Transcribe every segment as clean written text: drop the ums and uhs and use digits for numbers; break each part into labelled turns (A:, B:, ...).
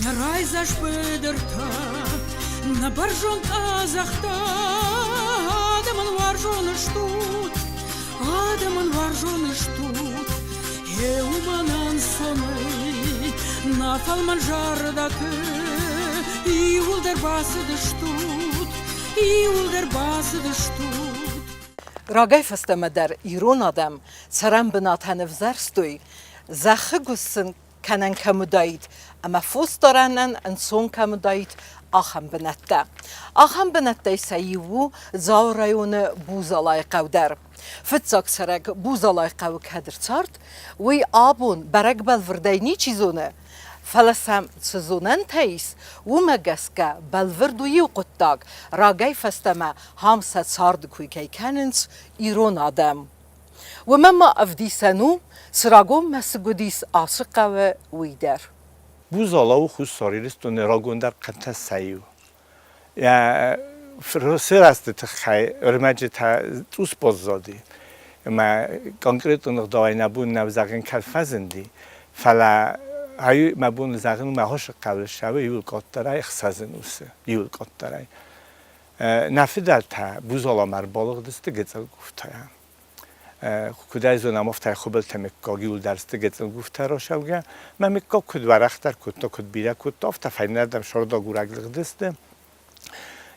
A: Нӕ райдзаст быдыртӕ, нӕ бӕрзонд къӕдзӕхтӕ, адӕмӕн уарзон стут, адӕмӕн уарзон стут. Гъе уымӕн ӕнцонӕй нӕ фӕлмӕн зӕрдӕты иууылдӕр бацыдыстут, иууылдӕр бацыдыстут.
B: Рагӕй фӕстӕмӕ дӕр ирон адӕм цӕрӕнбынатӕн ӕвзӕрстой, зӕххы гуыз сын кӕнӕн кӕм уыдаид ӕмӕ фосдарӕнӕн ӕнцон кӕм уыдаид, ахӕм бынӕттӕ. Ахӕм бынӕттӕй сӕ иу у Дзауы районы Бузалайы хъӕу дӕр. Фыццаг цӕрӕг Бузалайы хъӕуы кӕд ӕрцард, уый абон бӕрӕг бӕлвырдӕй ничи зоны, фӕлӕ сӕм цы зонӕнтӕ ис, уымӕ гӕсгӕ бӕлвырд у иу хъуыддаг: рагӕй фӕстӕмӕ ам сӕ царды куы кӕй кӕнынц ирон адӕм. Уымӕ ма ӕвдисӕн у, цы рагон мӕсыг уыдис ацы хъӕуы, уый дӕр.
C: Бузала у Хуссар Ирыстоны рагондӕр хъӕдтӕ сӕ иу. Сырӕзты тыххӕй ӕрмӕджытӕ цъус баззади. Ӕмӕ конкретон ӕгъдауӕй нӕ бон нӕу зӕгъын, кӕд фӕзынди, фӕлӕ ай мӕ бон зӕгъын у, мӕ хосы хъӕуы ссӕуы иуыл къаддӕрӕй ӕхсӕзы ӕнусы, иуыл къаддӕрӕй. Нӕ фыдӕлтӕ Бузаламӕ ӕрбалыгъдысты гыццыл гуфтӕйӕ. Куыдӕй зонӕм, афтӕ Хуыбылты мыггаг иуылдӕр сты гыццыл гуфтӕ рацӕугӕ. Мӕ мыггаг куыд уӕрӕхдӕр кодта, куыд бирӕ кодта, афтӕ фӕйнӕрдӕм сӕрдагурӕг лыгъдысты.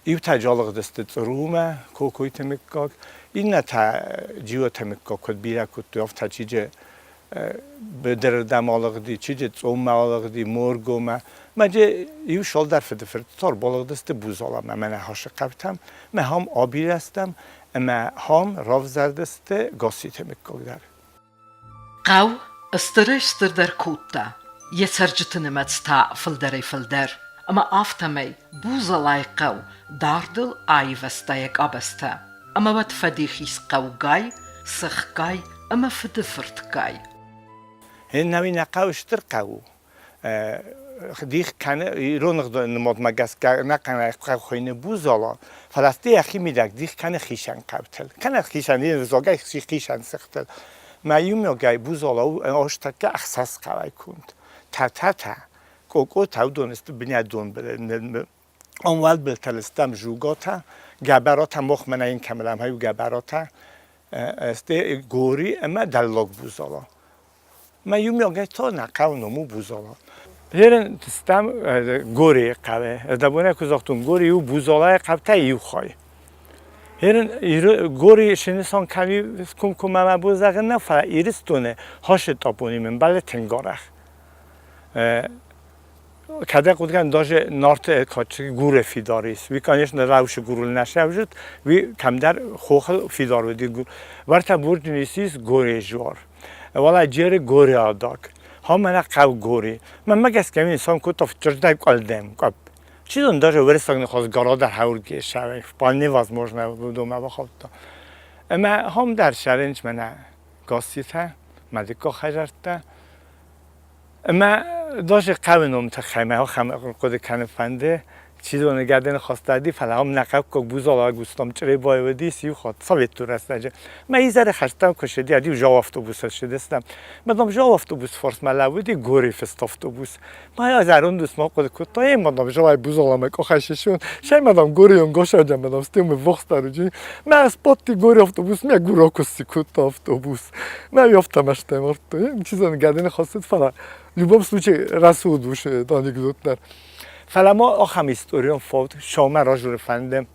C: Иутӕ алыгъдысты Църумӕ, Кокойты мыггаг, иннӕтӕ Джиоты мыггаг куыд бирӕ кодтой, афтӕ чиджы быдырырдӕм алыгъди, чиджы Цъоммӕ алыгъди, Моргомӕ. Мӕ иу салдӕр фыдыфырт цар балыгъдысты Бузаламӕ, мӕнӕ Хасы хъӕутӕм, мӕ хам абирӕстӕм ӕмӕ хам равзӕрдысты Гасситы мыггаг дӕр.
B: Хъӕу стырӕй-стырдӕр кодта, йӕ цӕрджыты нымӕц та фылдӕрӕй-фылдӕр, ӕмӕ афтӕмӕй Бузалайы хъӕу дардыл аивӕзта йӕ къабӕзтӕ, ӕмӕ уӕд фӕдих ис хъӕугай, сыхгай ӕмӕ фыдыфыртгай.
C: Науи нӕ хъӕу стыр хъӕу у. Дих кӕны ирон нымадмӕ гӕсгӕ нӕ хъӕу хуыйны Бузала, фӕлӕ сты йӕхи мидӕг дих кӕны хицӕн хъӕутыл, кӕнӕ хицӕн ӕвзагӕй хицӕн сыхтыл. Мӕ иумиагӕй Бузала у астӕккӕ ӕхсӕз хъӕуӕй конд. Тӕтӕтӕ, Къокъотӕ уыдон сты бынӕттон Ӕмуӕлбылтӕ лыстӕм Жуготӕ, Гӕбӕротӕ мох мӕнӕ йын кӕм рамхайу Гӕбӕротӕ, сты Гори ӕмӕ Дӕллаг Бузала. Мӕ иумиагӕй та нӕ хъӕуы ном у Бузала. Ерын стӕм Горийы хъӕуы. Ӕрдӕбонӕй куы загътон, Гори у Бузалайы хъӕутӕй иу хай. Ерын Гори сынысан кӕми комкоммӕ мӕ бон зӕгъын нӕ, фӕлӕ Ирыстоны хасы топоним ӕмбӕлы тынг арӕх. Кӕдӕ хъуыдгӕн даже Нарты кадджын Гуры фидар ис. Уый, конечно, Раушы Гурыл нӕ сӕвзӕрд, уый кӕмдӕр хохыл фидар уыди. Уӕртӕ Бурджын ис Горейы жуар. Уӕлӕ Джеры Горе адаг. Ха мӕнӕ хъӕу Гори. Мӕнмӕ гӕсгӕ мин сон кодта фчырдай къуӕлдӕм къуӕпп. Чи зоны, даже уырыссаг ныхас гора дӕр хӕурге сӕвӕй. Вполне возможно, уыдонмӕ бахаудта. Ӕмӕ хом дӕр сӕренч мӕнӕ Гасситӕ, мӕ дыккаг хӕдзӕрттӕ. Ӕмӕ даже хъӕуы ном тыххӕй мӕ ахӕм хъуыды кӕнын фӕнды. Чи зоны, гӕды ныхӕстӕ фӕлӕ ам нӕ хъӕуккаг Бузалаг устам Чъребайы уыдис иу хатт советон рӕстӕджы. Мӕ изӕры хӕстӕм куы ссыди, ӕд иу жау автобусы ссыдыстӕм. Мӕ дам жау автобус фарсмӕ лӕууыди Горийы фыст автобус. Мӕ зӕронд ус ма хъуыды кодта, ей, мадам, желай Бузаламӕ къухӕй сисон, сӕй, мадам, Горион госӕджа, мадам, стем мы вохстар уыди. Мӕ сбадти Гори автобус, мӕ гурокусси кодта автобус. Мӕ ёфтӕмӕстӕ мардтой. Чи зоны, гӕды ныхас фӕлӕ в любом случае рӕсугъд ус анекдот дӕр. Фӕлӕ ма ахӕм историон фауд сӕумӕ разуры фӕнды.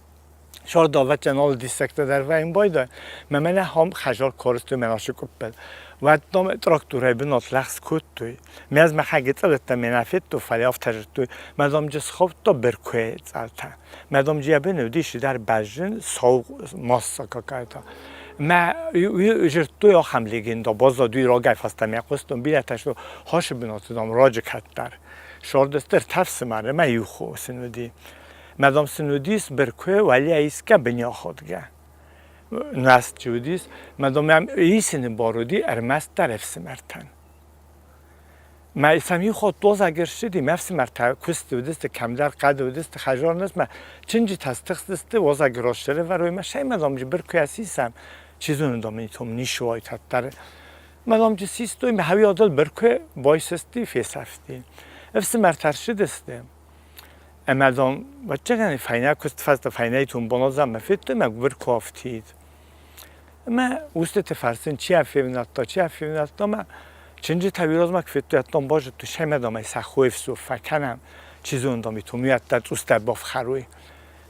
C: Сордавӕттӕн алы диссӕгтӕ дӕр вӕййын байдайы. Мӕ мӕнӕ хам хӕзар карстой мӕ нашы къуыппыл. Уӕд дам тракторӕй бынат лӕгъз кодтой. Ме ӕз мӕхӕги цъӕлӕттӕ ме нӕ федтон, фӕлӕ афтӕ зыдтой. Мӕ дам джы схаудта быркуйы цъӕлтӕ. Мӕ дам джы йӕ быны уыдис дӕр бӕзджын сау масса какая-то. Мӕ зыдтой ахӕм легенда, баззад уый рагӕй фӕстӕмӕ хъуыстон, бирӕтӕ сты хасы бынаты дам раджы кӕддӕр. Сордыстыр тӕфсымӕр ӕмӕ иу хо сын уыди. Мӕ дам сын уыдис быркуы уӕлейӕ исгӕ быняходгӕ. Нуӕзт чи уыдис, мӕ дам ӕм исыны бар уыди ӕрмӕстдӕр ӕфсымӕртӕн. Мӕ сӕм иу хатт дозаг ӕрцыди, ме фсымӕртӕ куысты уыдысты, кӕмдӕр хъӕды уыдысты, хӕзорнысмӕ чынджытӕ стыхстысты, озаг росчерывӕрой мӕ сӕй мӕ дам быркуыйӕ сисӕм, чи зоны, дам, том ницы уайтаддӕр. Мӕ дам систой, мӕ хӕуи адыл быркуы байсысти, фесӕфти. Ӕфсымӕртӕ ӕрцыдысты, ӕмӕ дам, ӕвӕццӕгӕн, фӕйнӕ куыст фӕстӕ фӕйнӕ тумбонадза мӕ федтой, мӕ гуыбыр куы афтид. Ӕмӕ устыты фӕрсын, чи февнӕлдта, чи февнӕлдта, ӕмӕ чынджытӕ уирозмӕ куы федтой, ӕддон базыдтой, сӕмӕ дам ӕй сӕ хойы фсоффӕ кӕнӕм, чи зоны, дам, итомуӕттӕ цъустӕ бафхӕрой.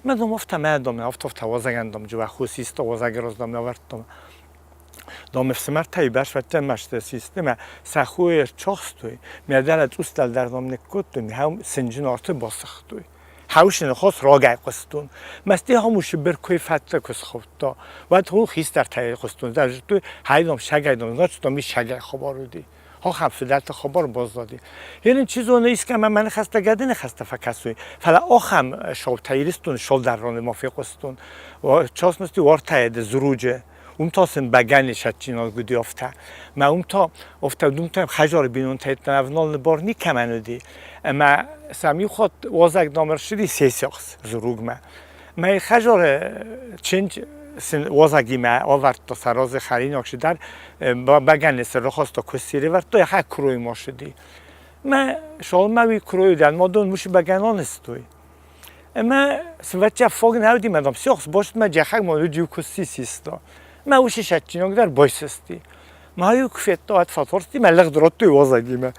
C: Мӕ дам, афтӕ мӕ дам, афтӕ уазӕгӕн дам, джуа хосиста, уазӕги раз дам лӕвӕрдтон. Дам, ӕфсымӕртӕй бӕсвӕттӕн мӕсты систы мӕ сӕ хойы ӕрцахстой, мӕ дӕлӕ цъустӕл дӕр дам ныккодтой, мӕ сынджын арты басыгътой. Хӕусы ныхас рагӕй хъуыстон. Мӕсти хӕмусы быркуйы фӕдтӕ куы схаудта, уӕд хъул хистӕртӕй хъуыстон. Зыдтой, хайдом, сагайдом, значит, там сагай хабар уыди. Ахӕм фыдӕлты хабар баззади. Йе чи зоны, искӕмӕ мӕ ныхӕстӕ гӕды ныхӕстӕ фӕкӕсой, фӕлӕ ахӕм шоутӕ Ирыстоны шоударроны ма фехъуыстон. В частности, уартӕ Зруджы. Уым та сын бӕгӕны сӕтджинаг уыди афтӕ. Мӕ уым та афтӕ уым та хӕдзары бинонтӕ ӕвналыны бар никӕмӕн уыди. Ӕмӕ сӕм иу хатт уазӕг дам ӕрцыди сесиахс Зругмӕ. Мӕ хӕдзары чындз сын уазӕгимӕ авӕрдта сӕ разы хӕринаг цыдӕр, бӕгӕны сын рахаста, куы сӕрӕвӕрдта, йӕхӕ куыроймӕ ссыди. Мӕ цалынмӕ уый куырой уыди, ӕмӕ дон мусы бӕгӕны анызтой. Ӕмӕ сывӕллӕттӕ фаг нӕ уыди, мӕ дам, сиахс баст мӕ джахӕг ма уыд иу куы систа. Мӕ уыцы сӕтджинаг дӕр байсысти. Ма-иу куы федта, уӕд фӕтарсти, мӕ лӕгд радтой уазӕгимӕ.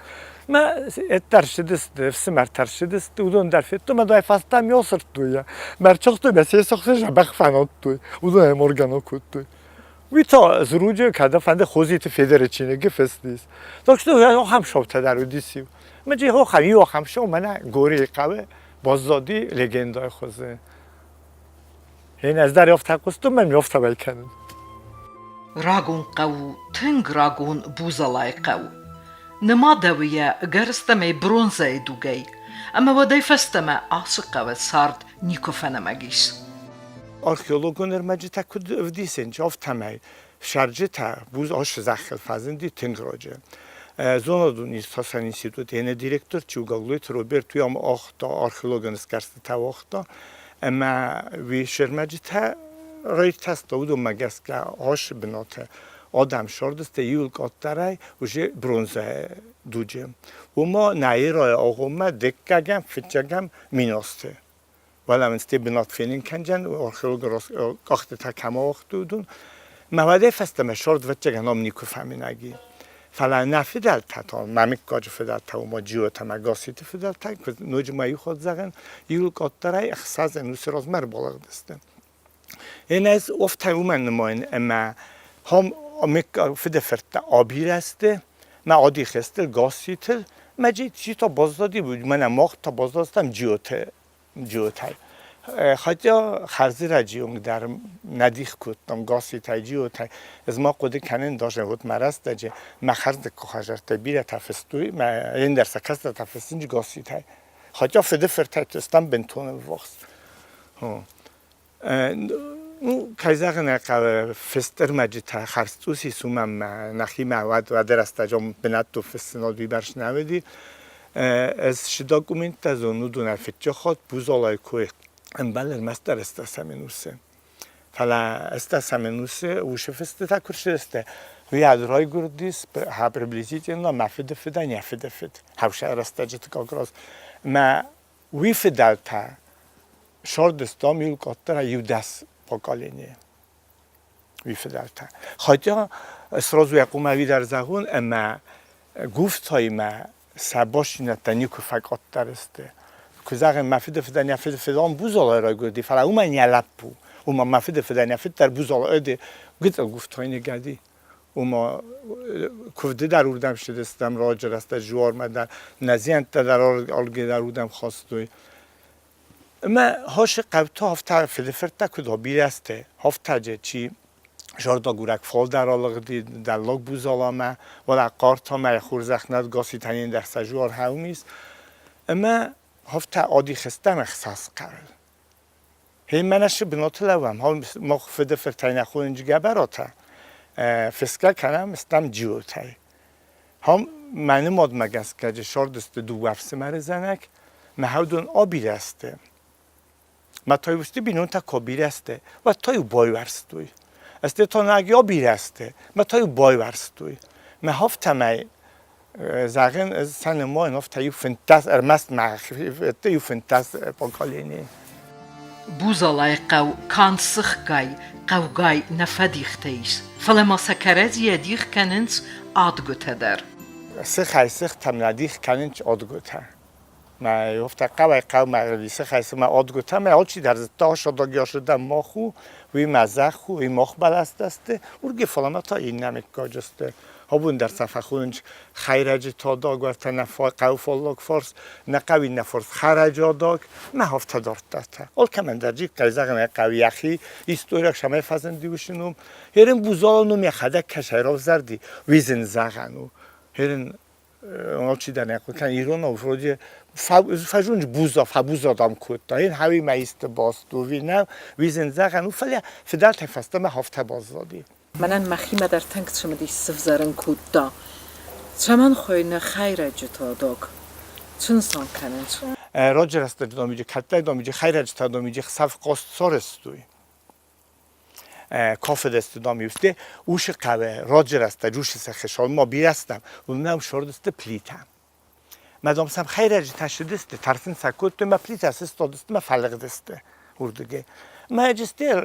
C: Мӕ тӕрсыдысты, ӕфсымӕртӕ ӕрцыдысты, уыдон дӕр федтой, мӕ дай фӕстӕ ме асырдтой йӕ. Мӕ ӕрцагътой, мӕ се сыхсы дзӕбӕх фӕнадтой, уыдон ӕй моргӕ кодтой. Уый та Зруджы кӕдӕм фӕнды Хозиты Федоры чиныгы фыст ис. Так что ахӕм шоутӕ дӕр уыдис иу. Мӕ ахӕм иу ахӕм шоу мӕнӕ Горийы хъӕуы баззади легендӕйы хуызы. Ен ӕз дӕр афтӕ хъуыстон, мӕн афтӕ кӕнын.
B: Рагон хъӕу у тынг рагон Бузалайы хъӕу. Нымадӕуы йӕ ӕгӕрыстӕмӕй бронзӕйы дугӕй, ӕмӕ уӕдӕй фӕстӕмӕ ацы хъӕуы цард никуы фӕнӕмӕг ис.
C: Археологон ӕрмӕджытӕ куыд ӕвдисынц, афтӕмӕй сӕрджытӕ буз асы зӕххыл фӕзынди тынг раджы. Зонадон иртасӕн институты йӕ директор Чугаглойты Роберт уый ам агъта, археологон сгӕрстытӕ уагъта ӕмӕ уый сӕрмӕджытӕ раиртӕста, уыдонмӕ гӕсгӕ асы бынаты адӕм сардысты иуыл къаддӕрӕй уже бронзӕйы дуджы. Уымӕ нӕ эрӕйы агъоммӕ дыккӕгӕм, фыццӕгӕм миназты. Уӕлӕ мын сте бынат фенын кӕндзӕн, археологон къӕхтытӕ кӕм ауагътой, уыдон. Мӕ уӕдӕй фӕстӕмӕ сордвӕццӕгӕн ам никуы фӕминӕг и. Фӕлӕ нӕ фыдӕлтӕ та, мӕ мыггаджы фыдӕлтӕ, ома Джиотӕ мӕ Гасситы фыдӕлтӕ, ноджы ма иу хатт зӕгъӕн, иуыл къаддӕрӕй ӕхсӕз ӕнусы размӕ ӕрбалыгъдысты. Ен ӕз офтӕ уымӕн нымайын, ӕмӕ хом фыдыфырттӕ абирӕ сты, мӕ адих сты Гасситыл, мӕ чи та баззади, мӕнӕ мах та баззадыстӕм Джиоты Джиотӕй. Хотя хӕрзрӕджы онг дӕр нӕ дих кодтам Гасситӕй, Джиотӕй. Ӕз ма хъуыды кӕнын, даже вот мӕ рӕстӕджы мӕ хӕрздыккы хӕдзӕрттӕй бирӕтӕ фыстой, мӕ ӕндӕр сӕ кӕстӕртӕ фыссынц Гасситӕй. Хотя фыды фыртӕй стӕм бынтон ӕввахс. Ну, кӕй зӕгъын ӕй хъӕуы, фыст ӕрмӕджытӕ хӕрзцъус ис уымӕн мӕ нӕхимӕ уӕд уӕды рӕстӕджы бынӕттон фыссынад уыйбӕрц нӕ уыди. Ӕз цы документтӕ зонын, уыдонӕй фыццаг хатт Бузалайы кой ӕмбӕлы ӕрмӕстдӕр ӕстдӕсӕм ӕнусы. Фӕлӕ ӕстдӕсӕм ӕнусы уыцы фыстытӕ куы рцыдысты, уый ӕд райгуырдис приблизительно мӕ фыды фыдӕн йӕ фыды фыд, хӕвсӕ рӕстӕджыты как раз. Мӕ уый фыдӕлтӕ сордыстам иу къаддӕр иу дӕс поколение. Уый фыдӕлтӕ. Хотя сразу я хъуамӕ уый дӕр зӕгъон, ӕмӕ Гуфтаимӕ сӕ бастдзинӕдтӕ никуы фӕкъаддӕр сты. Куы зӕгъӕм, мӕ фыды фыдӕн йӕ фыды фыдӕн Бузалайы райгуырди, фӕлӕ уымӕн йӕ лӕппу, уымӕн мӕ фыды фыдӕн йӕ фыд дӕр Бузалайы гыццыл Гуфтайы ныгӕди. Уымӕ куывды дӕр уырдӕм ссыдыстӕм раджы рӕстӕджы жуармӕ дӕр, нӕ зиӕнттӕ дӕр алгӕ дӕр уырдӕм хастой. Ӕмӕ хосы хъӕуты афтӕ фыдыфырттӕ куыд бирӕ сты, афтӕ чи зӕрдагурӕг фалдӕр алыгъди дӕллаг Бузаламӕ, уӕлӕ Хъартамӕ хорзӕхнад Гаситӕн дӕр сӕ жуар хӕум ис. Ӕмӕ афтӕ адих стӕм ӕхсӕз хъӕуыл. Гъе мӕнӕ цы бынаты лӕууӕм, мах фыдыфыртӕй нӕ хонынц Гӕбӕратӕ, фысгӕ кӕнӕм стӕм Джиотӕй. Хам мӕ нымадмӕ гӕсгӕ сардысты дыууӕ ӕфсымӕры зӕнӕг, мӕ хӕудон абирӕ сты. Мӕ тайусты бинонтӕ куы абирӕ сты, уӕд та-иу байуӕрстой. Сты та нӕги абирӕ сты, мӕ та-иу байуӕрстой. Мӕ афтӕмӕй Зӕгъын, ӕз сӕ нымайын афтӕ иу 15, ӕрмӕст мӕ иу 15 поколени.
B: Бузалайы хъӕу канд сыхгай, хъӕугай нӕ фӕдихтӕ ис, фӕлӕ ма сӕ кӕрӕдзийӕ дих кӕнынц адгуытӕ дӕр.
C: Сыхӕй сыхтӕм нӕ дих кӕнынц адгуытӕ. Мӕ афтӕ хъӕуӕй хъӕумӕ сыхӕй сымӕ адгуытӕ, мӕ алчидӕр зыдта, асадаг йасыдӕм мах у, уый мӕ зӕхх у, уый мах бӕлӕстӕ сты, уыргӕ фӕлӕ та иннӕ мыггаджы сты. Абон дӕр сӕ фӕхонынц хӕйрӕджы тадаг, уӕртӕ нӕ хъӕуы фаллаг фарс, нӕ хъӕуы иннӕ фарс хӕрӕджы адаг, мӕ афтӕ дарддӕртӕ. Алкӕмӕн дӕр джип, кӕй зӕгъын ӕй хъӕуы, йӕхи историйаг цӕмӕй фӕзынди уыцы ном. Ерын Бузала ном йӕхӕдӕг кӕсӕй равзӕрди, уый зын зӕгъӕн у. Ерын алчидӕр нӕ хъуыды кӕны иронау вроде фӕзонд буза фӕбуза дам кодта ин хауи ма исты баст у ви нӕ уый зын зӕгъӕн у фӕлӕ фыдӕлтӕй фӕстӕмӕ афтӕ баззади.
B: Мӕнӕн мӕхимӕ дӕр тынг цымыдис сывзӕрын кодта, цӕмӕн хуыйны хӕйрӕджыты адаг? Цы нысан кӕнынц?
C: Раджы рӕстӕджы домиджы, кӕддӕр домиджы хӕйрӕджытӕ домиджы хсӕв хъост сарӕзтой. Кафедесты домиусты усы хъӕуы раджы рӕстӕджы усы сӕхи ма бирӕстӕм, уымӕн сордысты плитӕ. Мӕ дам сӕм хӕйрӕджытӕ ссыдысты, тӕрсын сӕ кодтой, мӕ плитӕ сыстадысты мӕ фӕлыгъдысты уырдыгӕй. Мӕ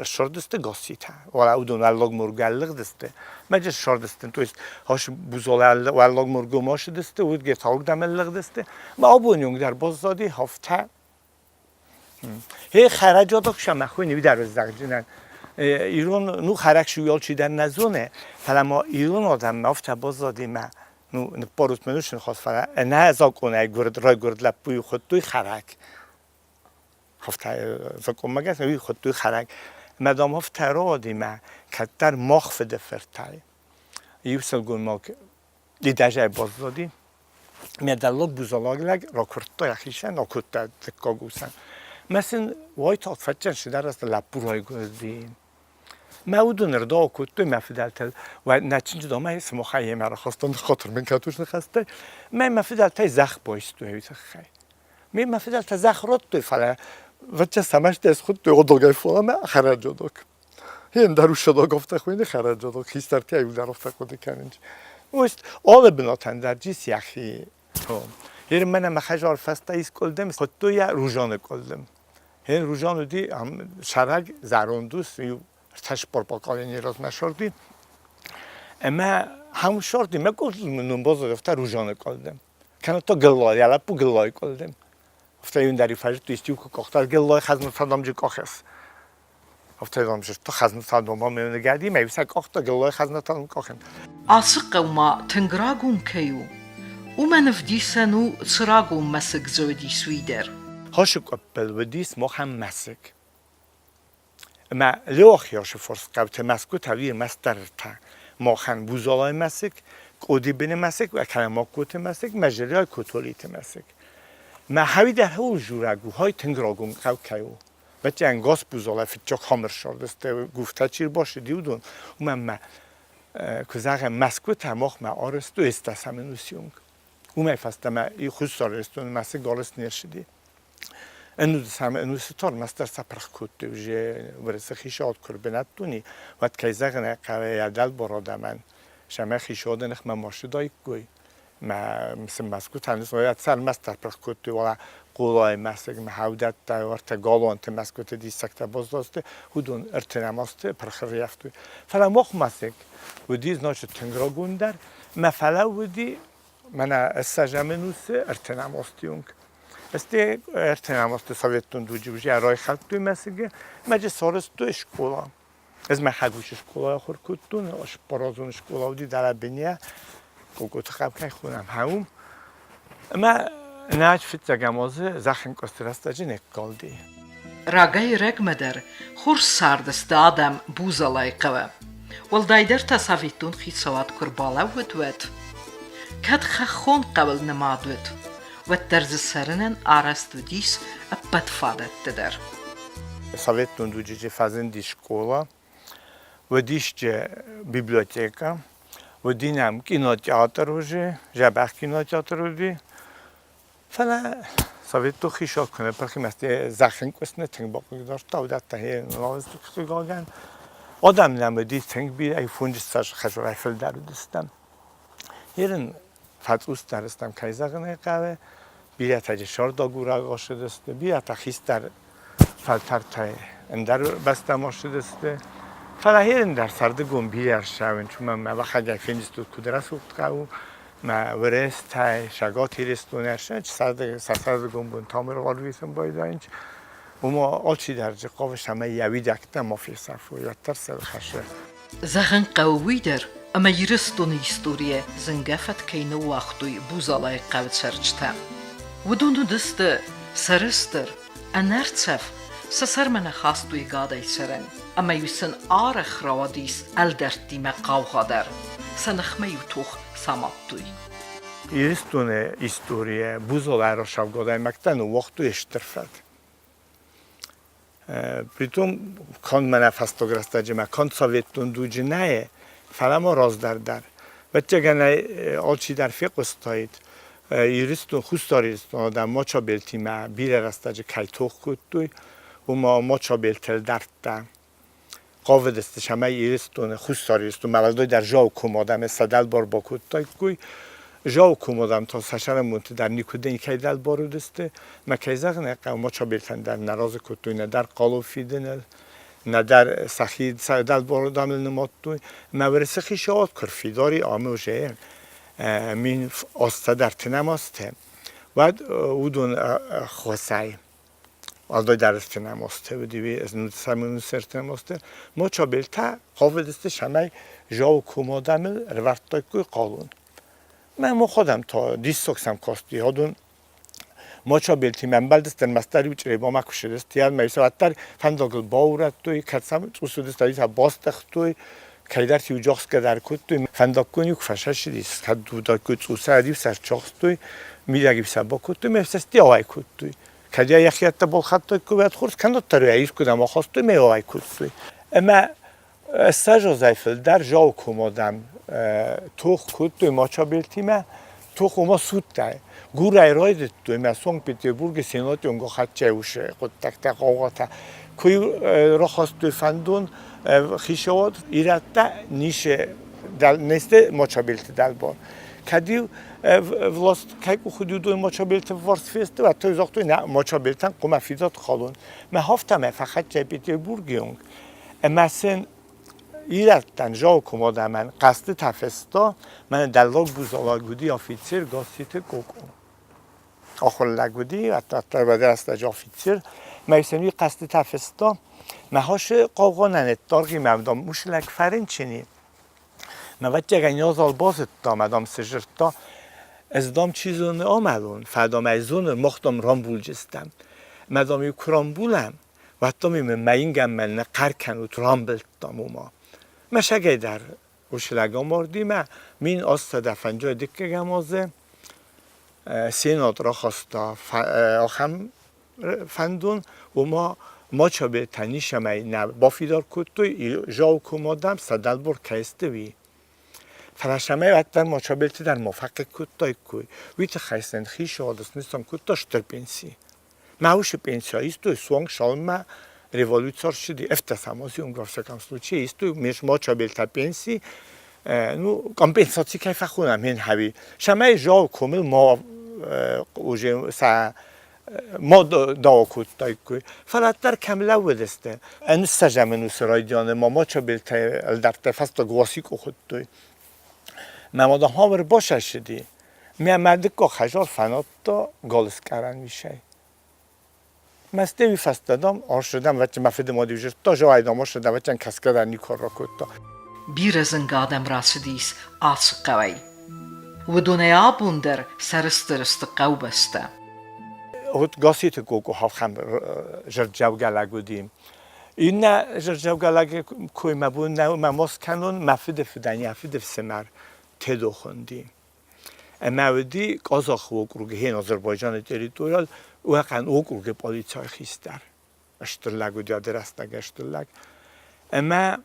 C: ссардысты Гасситӕ. Уӕлӕ уыдон уӕллаг мургӕ лыгъдысты. Мӕ ссардысты, то есть хас бузолӕ уӕллаг мургомӕ ссыдысты, уырдыгӕй таугдӕм лыгъдысты. Мӕ абоны онг дӕр баззади афтӕ. Хе хӕрӕджодок сӕ хуыйны уый дӕр зӕгъдзынӕн. Ирон, ну, хӕрӕг шуйол чидӕр нӕ зоны, фӕлӕ ма ирон адӕммӕ афтӕ баззади мӕ, ну, ныппарут мын уыцы ныхас, фӕлӕ ӕнӕ закъонӕй гуырд, райгуырд лӕппуйы хуыдтой хӕрӕг. Афтӕ закъонмӕ гӕсгӕ уый хуыдтой хӕрӕг. Мӕ дам афтӕ рауади мӕ кӕддӕр мах фыды фыртӕй. Иу сылгоймаг идӕзӕй баззади. Мӕ дӕллаг бузалаг лӕг ракуырдта йӕхицӕн, акодта дыккаг усӕн. Мӕ сын уайтагъд фӕччӕн сыдӕр лӕппу райгуырди. Мӕ уыдон ӕрдау кодтой мӕ фыдӕлтӕ. Нӕ чынджы домӕй сымахӕй йемӕ рахастон хатыр мын кӕнут ныхӕстӕй. Мӕ мӕ фыдӕлтӕй зӕхх байстой уый тыххӕй. Ме мӕ фыдӕлтӕ зӕхх радтой, фӕлӕ вӕччӕ цӕмӕстӕ схуыдтой одогӕй фӕлӕ хӕрӕджодок. Ендӕр усадог афтӕ хуыйны хӕрӕджодок, хистӕртӕ иудар афтӕ хъуыды кӕнынц. Ост алы бынатӕн дӕр ис йӕхи том. Ер мӕнӕ мӕ хӕзар фӕстӕ ис къуылдым, хуыдтой йӕ Ружаны къуылдым. Ер Ружан уыди сӕрӕг зӕронд ус, иу ӕртӕ поколени размӕ сорди. Ӕмӕ хӕм сорди, мӕ къуылдымы ном баззад афтӕ Ружаны къуылдым. Кӕнӕ та Гыллай, йӕ лӕппу Гыллайы къуылдым. Афтӕ иу дӕр фӕзыдтой, исты-иу куы къахта, Гыллай хӕзнатадамджы къахӕс. Афтӕ дам зыдта хӕзнатадом ӕмӕ ныгӕдимӕ иу сӕ къахта Гыллай хӕзнатадом къахын.
B: Ацы хъӕу ма тынг рагон кӕй у, уымӕн ӕвдисӕн у, цы рагон мӕсыг дзы уыдис, уый дӕр.
C: Хосы къуыппыл уыдис махӕн мӕсыг. Ӕмӕ Леохиосы форсхъӕуты мӕсгуытӕ уый ӕрмӕстдӕр ӕртӕ. Махӕн Бузалайы мӕсыг, Къодибины мӕсыг кӕнӕ Магкоты мӕсыг, Мӕзырӕй Котолиты мӕсыг. Мӕ хауи дӕр ууыл дзурӕг у, хай тынг рагон хъӕу кӕй у. Бӕттӕн гас Бузалай фыццаг хамырсардысты гуфтӕ чи рбацыди, уыдон. Уымӕн мӕ, куы зӕгъӕм, мӕсгуытӕ махмӕ арӕзтой ӕстдӕсӕм ӕнусы онг. Уымӕй фӕстӕмӕ Хуссар Ирыстоны мӕсыг арӕзт не рцыди. Ӕнусы тормӕстдӕр сӕ пырх кодтой уже Уырысы хицауад куы ӕрбынӕттон и, уӕд, кӕй зӕгъын ӕй хъӕуы, йӕ дӕлбар адӕмӕн сӕмӕ хицауады ныхмӕ ма ссыдаиккой. Мӕ сын мӕсгуытӕ ӕрмӕстдӕр пырх кодтой, уӕлӕ Хъулайы мӕсыгмӕ хӕудӕттӕ, уӕртӕ галуанты мӕсгуыты диссӕгтӕ баззадысты, уыдон ӕртынӕм азты пырх ӕрӕййӕфтой. Фӕлӕ мах мӕсыг уыди, значит, тынг рагондӕр, мӕ фӕлӕууыди мӕнӕ ссӕдзӕм ӕнусы ӕртынӕм азты онг. Сте ӕртынӕм азты советон дуджы уже райхӕлдтой мӕсыгы, мӕ сарӕзтой скъола. Ӕз мӕхӕдӕг скъолайы ахуыр кодтон, споразон скъола уыди Дарабиния, Къокоты хъӕу кӕй хонӕм, уым. Ӕмӕ нӕ фыццӕгӕм азы зӕххӕнкъуысты рӕстӕджы ныккалди.
B: Рагӕй-рӕгмӕ дӕр хорз цардысты адӕм Бузалайы хъӕуы. Уӕлдайдӕр та советон хицауад куы рбалӕууыд, уӕд. Кӕд хӕххон хъӕуыл нымад уыд, уӕддӕр дзы цӕрынӕн арӕзт уыдис ӕппӕт фадӕттӕ дӕр.
C: Советон дуджы фӕзынди скъола, уыдис библиотекӕ, уыди нӕм кинотеатр уже, дзӕбӕх кинотеатр уыди. Фӕлӕ советон хицау куы ныппырх зӕххӕнкъуыст нӕ тынг бахъыгдардта, уыдӕттӕ хъыгагӕн. Адӕм нӕм уыди тынг бирӕ, фондзыссӕдз хӕдзарӕй фылдӕр уыдыстӕм. Ерын. Фӕцъусдӕр стӕм, кӕй зӕгъын ӕй хъӕуы, бирӕтӕ джы сӕрдагурӕг ӕссыдысты, бирӕтӕ хистӕр фӕлтӕртӕй ӕндӕр бӕстӕм ӕссыдысты. Фӕлӕ херын дӕр сӕрдыгон бирӕ ссӕуын, уымӕн мӕ бахагӕй фендзыстут, куыд рӕсугъд хъӕу, мӕ Уӕрӕстӕй, Цӕгат Иристонӕй сӕ сӕрдыгон бон тамыр ӕрвитын байдайынц. Уымӕ алчидӕр дзы хъавы, цӕмӕй йӕ уидӕгтӕ ма фесафой, уӕддӕр сӕ хӕссы.
B: Зӕгъын хъӕуы уый дӕр, ӕмӕ Ирыстоны историйӕ зынгӕ фӕд кӕй ныууагътой Бузалайы хъӕуы цӕрджытӕ. Уыдон уыдысты сӕрыстыр, ӕнӕрцӕф, сӕ сӕрмӕ нӕ хастой гадӕй цӕрӕн, ӕмӕ-иу сын арӕх рауадис ӕлдӕрттимӕ хъаугъа дӕр, сӕ ныхмӕ-иу тох самадтой.
C: Ирыстоны историйӕ Бузалайы рӕсугъд адӕймӕгтӕ ныууагътой стыр фӕд. Притом канд мӕнӕ фӕстаг рӕстӕджы ма канд советон дуджы нӕ, фӕлӕ ма раздӕр дӕр. Ӕвӕццӕгӕн ӕй алчидӕр фехъуыстаид, Ирыстон, Хуссар Ирыстоны адӕм Мачабелтимӕ бирӕ рӕстӕджы кӕй тох кодтой, уымӕ Мачабелтыл дардта. Хъавыдысты, цӕмӕй Ирыстоны, Хуссар Ирыстонмӕ уӕлдай дӕр Жауком адӕмы сӕ дӕлбар бакодтаиккой. Жауком адӕм та сӕ сӕрӕнбонты дӕр никуы никӕй дӕлбар уыдысты. Мӕ кӕй зӕгъын ӕй хъӕуы, Мачабелтӕн дӕр нӕ разы кодтой нӕдӕр хъалон фидыныл, нӕдӕр сӕхи сӕ дӕлбар адӕмыл нымадтой. Мӕ Уӕрӕсе хицауад куы рфидар и ӕмӕ уже 1080 ӕртынӕм азты, уӕд уыдон ӕххуысӕй уӕлдай дӕр ӕртынӕм азты уыди, ӕртынӕм азты, Мочабелтӕ хъавыдысты, цӕмӕй Жау комадӕмыл ӕрӕвӕрдтаиккой хъалон. Мӕ махадӕм та диссаг сӕм касти, адон Мочабелтимӕ ӕмбӕлдысты, ӕрмӕстдӕр иу Чъребамӕ куы ссыдысты, ӕмӕ сӕ уӕддӕр фӕндагыл баурӕдтой, кӕд сӕм цъус уыдысты, ӕви сӕ бастыгътой, кӕйдӕрты-иу джохсгӕ дӕр кодтой. Фӕндаггон-иу куы фӕсӕссыдис, кӕд уыдаиккой цъусӕй, сӕ рчахстой, мидӕг-иу сӕ бакодтой ӕмӕ сӕ стиауӕй кодтой. Кӕд йӕ йӕхиӕттӕ балхӕдтаиккой, уӕд хорз, кӕннод дӕр ӕй искуыдӕм ахастой ӕмӕ йӕ ауӕй кодтой. Ӕмӕ 20 азӕй фылдӕр Жауком адӕм тох кодтой Мачабелтимӕ, тох ома судтӕй. Гурӕй райдыдтой ӕмӕ Санкт-Петербургы сенатон гӕххӕттӕй усы хъуыддӕгтӕ, хъаугъатӕ. Куы рахастой фӕндон хицауад, ирӕттӕ ницы не сты Мачабелты дӕлбар. Кӕд-иу власть кӕй къухы уыдон Мачабелты вварс фесты, уӕд та загътой, нӕ, Мачабелтӕн хъуамӕ фидат хъалон. Мӕ афтӕмӕй фӕхӕццӕ Петербургы онг. Ӕмӕ сын ирӕттӕн Жауком адӕмӕн хъӕстытӕ феста, мӕнӕ дӕллаг бузалаг уыди афицер Гасситы Къокъо. Ахуыр лӕг уыди, рӕстӕджы афицер. Мӕ сын уый хъӕстытӕ феста. Мӕ хасы хъаугъанӕн ӕддаргъи мӕ дам ус лӕг фӕрынчын и. Мӕ ӕвӕццӕгӕн Язал базыдта, мӕ дам цы дзырдта, ӕз дам чи зоны амӕлон, фӕлӕ дам ӕй зоны, мах дам рамбулджыстӕм. Мӕ дам иу куы рамбулӕм, уӕд мын мӕ ингӕнмӕ ныхъхъӕр кӕнут, рамбылдтам уымӕ. Мӕсӕгӕй дӕр уыцы лӕг амарди мӕ 1850 дыккӕгӕм азы Сенат рахаста ахӕм фӕндон, ома Мачабетӕ нисӕмӕй нӕ бафидар кодтой, Жауком адӕм сӕ дӕлбар кӕй сты, уый. Фӕлӕ цӕмӕй уӕддӕр Мачабелты дӕр ма фӕхъыг кодтаиккой, уый тыххӕй сын хицауад снысан кодта стыр пенси. Мӕ усы пенсия истой суанг цалынмӕ революци ӕрцыди, ӕфтӕсӕм во всяком случае истой ме Мачабелтӕ пенси, ну, компенсаци кӕй фӕхонӕм хӕви. Цӕмӕй жал комыл ма уже сӕ ма дао кодтаиккой. Фӕлӕ дӕр кӕм лӕууыдысты. Ӕнуссӕзӕм ӕнусы райдианы ма Мачабелтӕ ӕлдӕрттӕ фӕстаг Уасикъо хуыдтой. Мӕ мад ахӕм ӕрбасӕссыди, Мӕ мадыкко хӕзар фӕнадта галыскъӕрӕн уисӕй. Мӕстеуи фӕстӕ, дам, арсыдӕм, вӕччи мӕ фыды мад зыдта, зӕгъай, дам, арсыдӕм, вӕччӕн кӕсгӕ дӕр никуы ракодта.
B: Бирӕ зынгӕ адӕм рацыдис ацы хъӕуӕй. Уыдонӕй абон дӕр сӕрыстыр сты хъӕубӕстӕ.
C: Вот Гасситы Гого ахӕм зӕрдзӕугӕ лӕг уыди. Иннӕ зӕрдзӕугӕ лӕги кой мӕ бон нӕу мӕ ма скӕнон, мӕ фыды фыдӕн йӕ фыды фсымӕр Тедо хуынди. Ӕмӕ уыди Къазахы округы, хен Азербайджаны территорийыл, уӕхъӕн округы пъӕлицӕйы хистӕр. Стыр лӕг уыди, ады рӕстӕг стыр лӕг. Ӕмӕ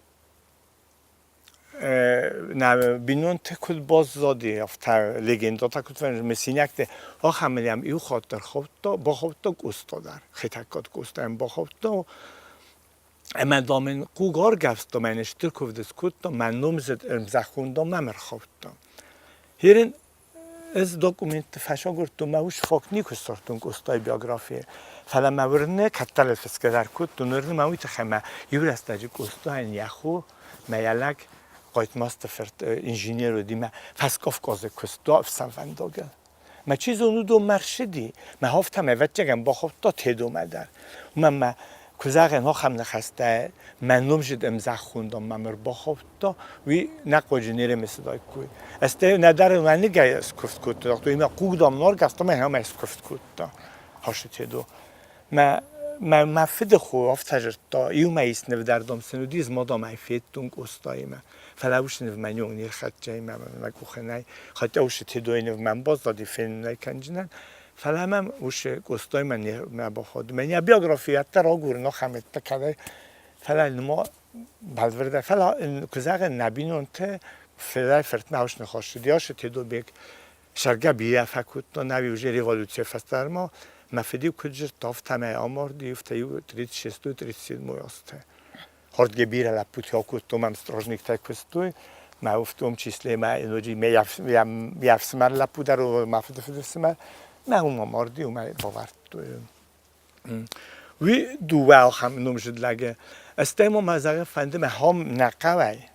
C: нӕ бинонты куыд баззади, афтӕ легендӕтӕ куыд фӕзынд, мысинӕгты, ахӕм ӕм иу хатт ӕрхаудта, бахаудта Къоста дӕр. Хетӕгкаты Къоста йӕм бахаудта. Ӕмӕ дам ын хъуг аргӕвста, мӕнӕ стыр куывд скодта, мӕ номдзыд ӕрмзӕххон дам мӕм ӕрхаудта. Херын Ӕз документты фӕсагуырдтон, мӕ ус факт никуы ссардтон Къостайы биографийы. Фӕлӕ мӕ уырны, кӕддӕр фысгӕ дӕр кодтон, уырны мӕ уый тыххӕй мӕ иу рӕстӕджы Къостайӕн йӕ хо, мӕ йӕ лӕг Хъайтмазты фырт инженер уыди мӕ Фӕскавказы куыста ӕфсӕнвӕндагыл. Мӕ чи зоны, уыдон мӕ рцыди, мӕ афтӕ ӕвӕццӕгӕн бахаудта Тедомӕ дӕр. Уымӕн мӕ куы зӕгъӕн ахӕм ныхӕстӕ, мӕ номзыд ӕмзӕххондон мӕм ӕрбахаудта, уый нӕ хъуаджы не рымысыдаиккой. Ӕз нӕдӕр уӕныгӕй скуывд кодта, загътой, мӕ хъуг дам наргӕвста, мӕ ӕмӕ скуывд кодта Хасы Тедо. Мӕ мӕ мӕ фыды хо афтӕ зыдта, иумӕ ис нывдӕрдом сын уыди, змадам ӕй федтон Къостаимӕ. Фӕлӕ уыцы ныв мӕ ног не рхӕццӕ и мӕ мӕ къухы нӕй. Хотя уыцы Тедойы ныв мӕм баззади, фенын ӕй кӕнджынӕн. Фӕлӕ мӕм уыцы Къостаимӕ не мӕ бахауд. Мӕн йӕ биографи ӕддӕр агурын ахӕм ӕддӕ кӕдӕй. Фӕлӕ ныма бӕлвырдӕй, фӕлӕ куы зӕгъын, нӕ бинонтӕ фыдӕй фыртмӕ ус ныхас цыди, ацы Тедобег Сӕргӕ бирӕ фӕкодтон, ӕви уже революцийы фӕстӕрмӕ мӕ фыд-иу куыд зыдта, афтӕмӕй амарди, афтӕ-иу 36-й, 37-й азты. Хӕрдгӕ бирӕ лӕппутӕ акодтон, мӕм стражниктӕ куыстой, мӕ в том числе мӕ ноджы ме ӕфсымӕр лӕппу дӕр, мӕ фыды фыдыфсымӕр, мӕ уым амарди, уымӕй бавӕрдтой. Уый дыууӕ ахӕм номзыд лӕгы. Стӕй ма мӕ зӕгъын фӕнды, мӕ хом нӕ хъӕуӕй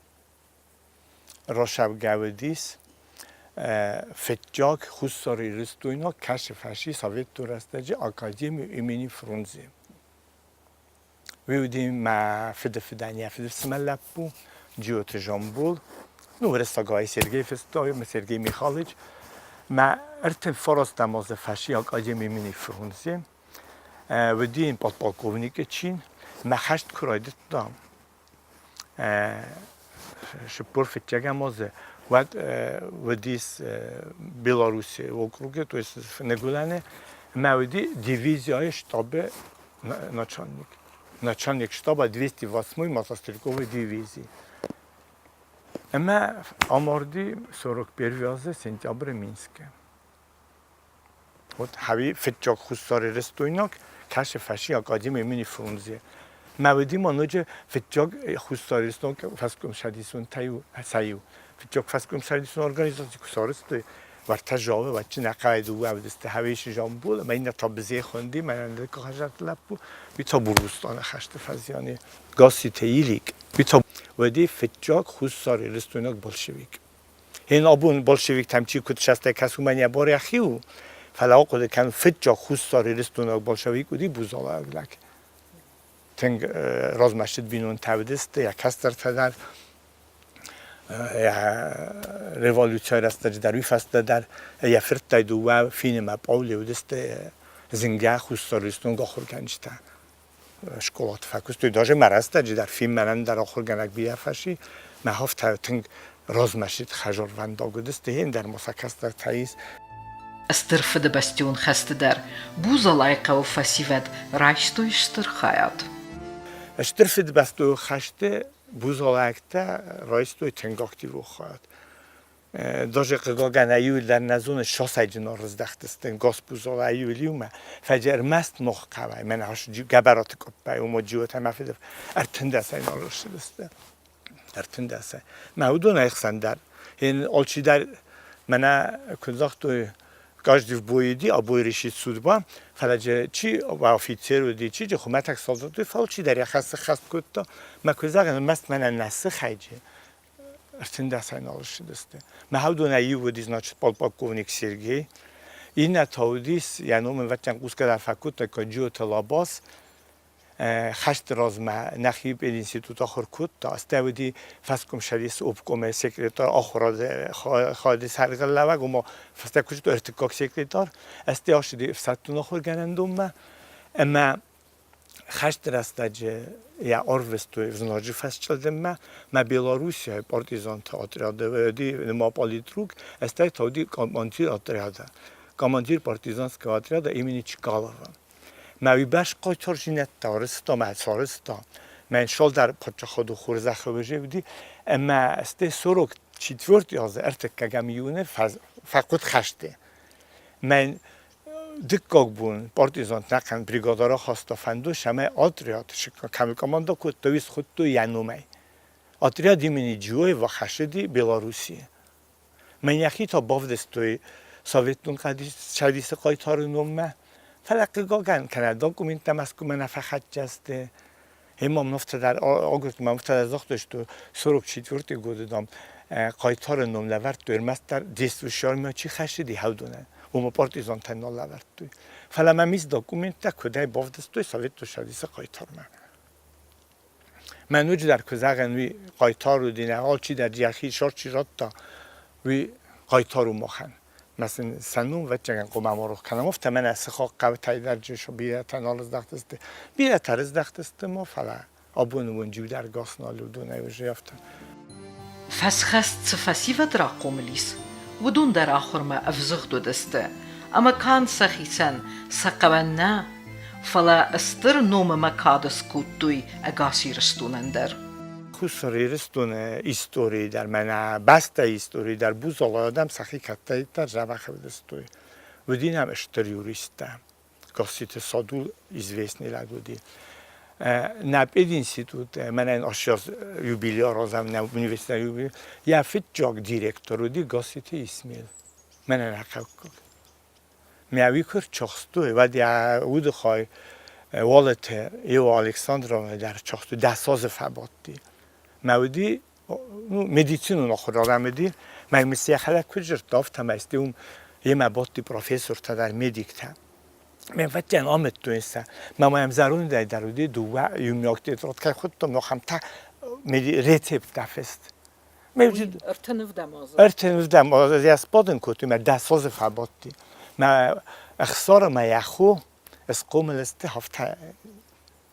C: росавгӕ уыдис фыццаг хуссарирыстойнаг кӕсы фӕси советон рӕстӕджы академи имени Фрунзе. Уый уыди мӕ фыды фыдӕн йӕ фыдыфсымӕр лӕппу Джиоты Жамбул, ну, уырыссагӕй Сергей фыстой, Сергей Михайлович. Мӕ ӕртын фарастӕм азы фӕси академи имени Фрунзе. Уыди подполковникы чин. Мӕ хӕст куы райдыдта, 40 фыццӕгӕм азы, уӕд уыдис Белоруссийы округы, то есть Ныгуылӕны, ӕмӕ уыди дивизияйы штабы начальник. Начальник штаба 208-й мотострелковой дивизии. Ӕмӕ амарди 41 азы сентябры Минскы. Вот хӕви фыццаг хуссарирыстойнаг кӕсы фӕси академи имени Фрунзе. Мӕ уыди ма ноджы фыццаг хуссарирыстон фӕскомцӕдисонтӕй сӕ иу. Фыццаг фӕскомцӕдисон организаци куы сарӕзтой, уӕртӕ Жавы, уӕдчы нӕ хъӕуы дыууӕ уыдысты Хӕвисы Жамбул ӕмӕ иннӕ та Бызе хуынди, мӕнӕн дыккаг хӕдзӕртты лӕппу, уый та Бургъустаны хӕсты фӕзиан и. Гасситы Илик, уый та уыди фыццаг хуссарирыстойнаг большевик. Ин абон большевиктӕм чи куыд сӕстӕй кӕсы, уымӕн йӕ бар йӕхи у. Фӕлӕ ахъуыды кӕн, фыццаг Хуссар Ирыстонаг большевик уыди Бузалаг лӕг. Тынг размӕсыд бинонтӕ уыдысты, йӕ кӕстӕртӕ дӕр, йӕ революцийы рӕстӕджы дӕр, уый фӕстӕ дӕр йӕ фырттӕй дыууӕ Финимӕ Пъаули уыдысты зынгӕ Хуссар Ирыстонаг ахуыргӕнджытӕ. Скъолаты фӕкуыстой, даже мӕ рӕстӕджы дӕр фильмӕн дӕр ахуыргӕнӕг бирӕ фӕси. Мӕ афтӕ тынг размӕсыд хӕзорвӕндаг уыдысты, ӕндӕр ма сӕ кӕстӕртӕ ис.
B: Стыр Фыдыбӕстӕйон хӕсты дӕр Бузалайы хъӕуы фӕсивӕд райстой стыр хайад.
C: Стыр Фыдыбӕстӕйон хӕсты бузалӕгтӕ райстой тынг активон хайад. Даже хъыгагӕн иуылдӕр нӕ зоны сосӕджы норрыздӕхтысты госпузола иуыл иумӕ, фӕлӕ ӕрмӕст мох хъӕуӕй, мӕнӕ Гӕбӕраты къуыппӕй, уым Джиотӕ мӕ фыды ӕртындӕсӕй нал ссыдысты. Ӕртындӕсӕй. Мӕ уыдон ӕхсӕн дӕр. Алчидӕр мӕнӕ куыд загътой, каждый в бой иди, а бой решит судьба, фӕлӕ чи офицер уыди, чи хуымӕтӕг солдат уыди, фӕлӕ чидӕр йӕ хӕс сыххӕст кодта. Мӕ куы зӕгъын, ӕрмӕст мӕнӕ нӕ сыхӕджы ӕртындӕсӕй нал ссыдысты. Мӕ хӕдонӕй иу уыди, значит, полковник Сергей. Иннӕ та уыдис, йӕ ном ын вӕццӕн хъусгӕ дӕр фӕкодта, Джиоты Лабас. Хӕсты размӕ нӕхи пединститут ахуыр кодта, стӕй уыди фӕскомсӕдисы обкомы секретарь, ахуырады хайады сӕргълӕууӕг, ома фӕстӕ куыст ӕртыккаг секретарь. Стӕй ацыди ӕфсӕддон ахуыргӕнӕндонмӕ ӕмӕ Хӕсты рӕстӕджы йӕ арвыстой знаджы фӕсчъылдыммӕ, мӕ Белоруссияйы партизанты отряды уыди нымад политрук, стӕй та уыди командир отряда, командир партизанского отряда имени Чкалова. Мӕ уый бӕс хъайтардзинӕдтӕ арӕзта, мӕ сарӕзта. Мӕн цалдӕр паддзахады хорзӕхы уыди, ӕмӕ стӕй 44-й азы ӕртыккӕгӕм июны фӕхъуыд хӕсты. Мӕн Дыккаг бон партизанты ӕнӕхъӕн бригад рахаста фӕндон, цӕмӕй отряд, кӕми командӕ кодта, уый схуыдтой йӕ номӕй. Отряд имени Джиоева хӕссыди Белоруссийы. Мӕн йӕхи та бавдыстой. Советон Цӕдисы хъайтары номмӕ. Фӕлӕ хъыгагӕн, кӕнӕ документтӕ Мӕскуымӕ нӕ фӕхӕццӕ сты. Имам ныфтӕдӕр агуырдта, ныфтӕдӕр загътой, что 44 годы дам хъайтары ном лӕвӕрдтой ӕрмӕстдӕр действующий армийӕ чи хӕссыди уыдонӕн. Уымӕ партизантӕн нал лӕвӕрдтой. Фӕлӕ мӕм ис документтӕ, куыдӕй бавдыстой Советон Цӕдисы хъайтармӕ. Мӕ ноджыдӕр куы зӕгъӕн, уый хъайтар уыди, нӕ алчидӕр йӕхи сӕр чи радта, уый хъайтар у махӕн. Мӕ сын сӕ ном ӕвӕццӕгӕн хъуамӕ ма рох кӕнӕм, афтӕ мӕнӕ сыхаг хъӕутӕй дӕр бирӕтӕ нал здӕхтысты. Бирӕтӕ рыздӕхтысты ма, фӕлӕ абоны онг иу дӕр гас нал уыдонӕй уже афтӕ.
B: Фӕсхӕст цы фӕсивӕд рахъомыл ис, уыдон дӕр ахуырмӕ ӕвзыгъд уыдысты ӕмӕ канд сӕхицӕн сӕ хъӕуӕн нӕ, фӕлӕ стыр ном ӕмӕ кад скодтой ӕгас Ирыстонӕн дӕр.
C: Хуссар Ирыстоны историйы дӕр, мӕнӕ бӕстӕйы историйы дӕр Бузалы адӕм сӕхи кӕддӕриддӕр дзӕбӕх ӕвдыстой. Уыди нӕм стыр юристтӕ. Гасситы Садул известный лӕг уыди. Нӕ пединститут, мӕнӕн ӕхсӕз юбилей аразӕм, нӕ университеты юбилей, йӕ фыццаг директор уыди Гасситы Исмел. Мӕнӕн ӕхъӕуккаг. Мӕ уый куы рчахстой, уӕд йӕ уды хай Уалыты Ева Александровна дӕр рчахстой, 10 азы фӕбадти. Мӕ уыди ну, медицинон ахуырад ӕм уыди, мӕ мын йӕхӕдӕг куыд зыдта, афтӕмӕй сты уым йемӕ бадти профессортӕ дӕр, медиктӕ. Ме вӕццӕгӕн амыдтой сӕ. Мӕ мӕм зӕрондӕй дӕр уыди дыууӕ иумиаг тетрад кӕй хуыдтам, ахӕмтӕ рецепттӕ фыст.
B: Ӕртын азы.
C: Ӕртын азы йӕ сбадын кодтой, мӕ 10 азы фӕбадти. Мӕ ӕхсары мӕ йӕ хо схъомыл сты афтӕ